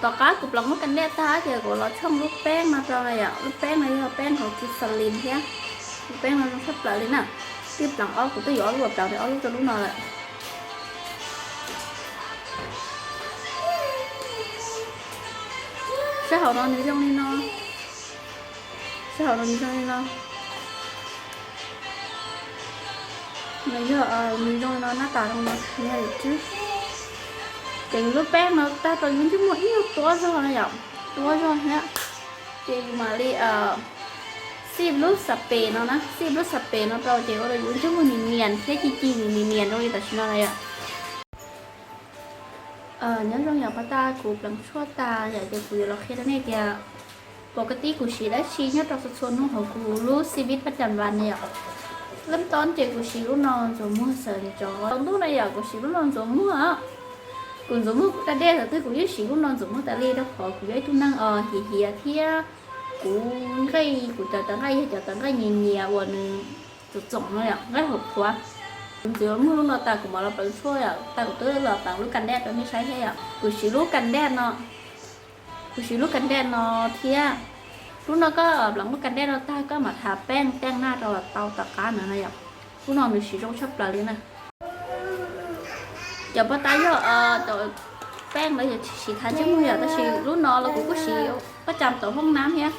Tom qab kuv pleev lub kas dej tag ces kuv los tshooj lub peeb no rau na yom. Lub peeb no yog peeb hauv Kisalin thiab. Lub peeb no zoo tshaj plaws li na. Twb pleev ob, kuv twb yuav ob lub, pleev ob lub rau lub no lawm. Sab hauv no nws zoo li no. Sab hauv no nws zoo li no. Nws yog, nws zoo li no, nab tas zoo no, nws yog li tswb. Ces lub peeb no tag rau yus ntsej muag ib nyuag tuab zog na yom, tuab zog thiab. Ces yus mam li xij lub xas pes no na, xij lub xas pes no rau ces ua rau yus ntsej muag nim nias thiab ci ci nim nim nias zoo li tam sim no na yom. Nyob zoo yom, pas tas kuv pleev tshuaj tas yom, ces kuv yuav los qhia rau nej tias, pom koj tib kuv siv dab tsi nyob rau txhua txhua hnub hauv kuv lub xib vib pab cas vas na yom. Lub tob ces kuv siv lub no ntxuav muag xawm ntxov tau ntuj na yom, kuv siv lub no ntxuav muag. Kuv ntxuav muag kuv da dej thaum twg kuv yeej siv lub no ntxuav muag tas li rau qhov kuv yog ib tug neeg os hiav hiav thiab kuv nqaij, kuv cov tawv nqaij yog cov tawv nqaij nyias nyias uas nws txoom txoom no yom, nqaij hauv qhuav. Kuv ntxuav muag lub no tas kuv mam los pleev tshuaj yom, tas kuv twb los pleev lub kas dej rau nej saib thiab yom. Kuv siv lub kas dej no, kuv siv lub kas dej no thiab. Lub no koj pleev lub kas dej no tag koj mam thav peej teej naj rau los tau tom qab no na yom. Lub no nws siv zoo tshaj plaws li na. Cov pas tas yog cov peej lawv yuav siv thav ntsej muag yom, tab sis lub no los kuv kuj siv pab cam tom hoob nab thiab.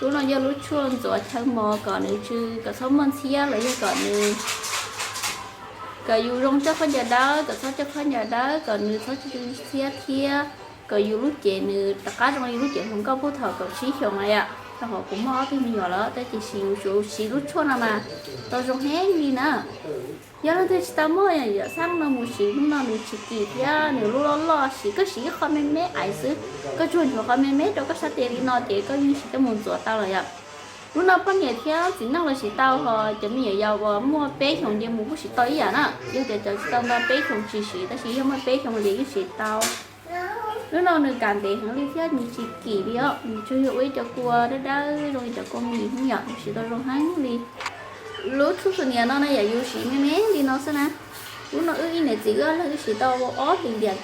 Lub no yog lub tshuaj ntxuav chaw mos kom nws tsw, kom txhob muaj ntxhiab los yog kom nws, kom yus zoo coj khaub ncaws dawb, kom txhob coj khaub ncaws dawb, kom nws txhob tsw ntxhiab thiab kom yus lub cev nws rov qab zoo li lub cev hluas nkauj puag thaum kaum tsib xyoos na yom. Rau qhov kuv muaj ob tug me nyuam lawm tab sis yus siv lub tshuaj no mas tau zoo heev li na. Yog leej twg tsis tau muaj yam xab no mus siv lub no nws tsis kim thiab nws lub loj loj, siv koj siv ib qho me me ais xwb, koj tsuag ntsuag qhov me me rau koj sab tes li no ces koj yeej siv coj mus ntxuav tau lawm yom. Lub no poj niam thiab txiv neej los siv tau, ho cov me nyuam yaus uas muaj peb xyoos ces mus kuj siv tau ib yam na. Yog tias cov tsis tau nto peb xyoos tsis siv, tab sis yog muaj peb xyoos ces yeej siv tau. Lub no nws kav ntev heev li thiab nws tsis kim li os, nws tsuas yog ua ib co kua dawb dawb zoo li cov kua mis yom, nws siv tau zoo heev li. Lub tshuaj su nias no na yom, yus siv me me li no xwb na. Lub no wb ib niam txiv wb ob leeg wb siv tau ob hlis tiam,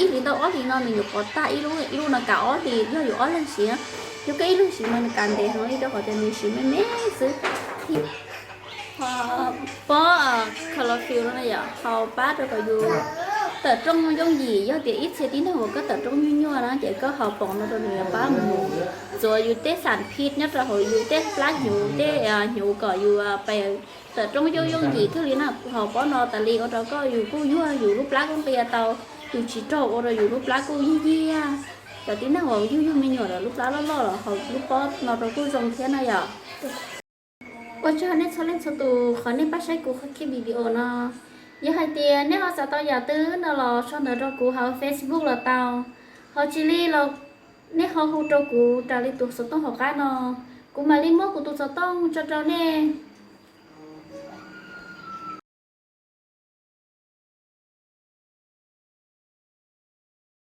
ib hlis ntau ob hlis no nws yuav pov tag ib lub, lub no kav ob hlis yog yus ob leeg siv. Yog koj ib leeg siv mas nws kav ntev heev li rau qhov tias nws siv me me xwb. Pob colofil no na yom, haus pab rau kom yus tawm rooj yooj yim. Yog tias ib txhia tib neeg uas koj tawm rooj nyuaj nyuaj na ces koj haus pob no rau nws yuav pab mus ntxuav yus tej xam phij nyob rau hauv yus tej plab hnyuv, tej hnyuv kom yus pes tawm rooj yooj yooj yim kawg li na. Haus pob no tas li ua rau koj yus kuj yuag, yus lub plab kuj nqia tau, yus tsis raug ua rau yus lub plab kuj yiag yiag. Cov tib neeg uas yug yug me nyuam los lub plab loj loj los haus lub pob no rau kuj zoo thiab na yom. Ua tsaug nej txhua leej txhua tus qhov nej pab saib kuv qhov video no. Yog hais tias nej ho xav tau yam twg no los sau ntawv rau kuv hauv Facebook los tau, ho tsis li los nej ho hu rau kuv raws li tus xov tooj hauv qab no, kuv mam li muab kuv tus xov tooj tso rau nej.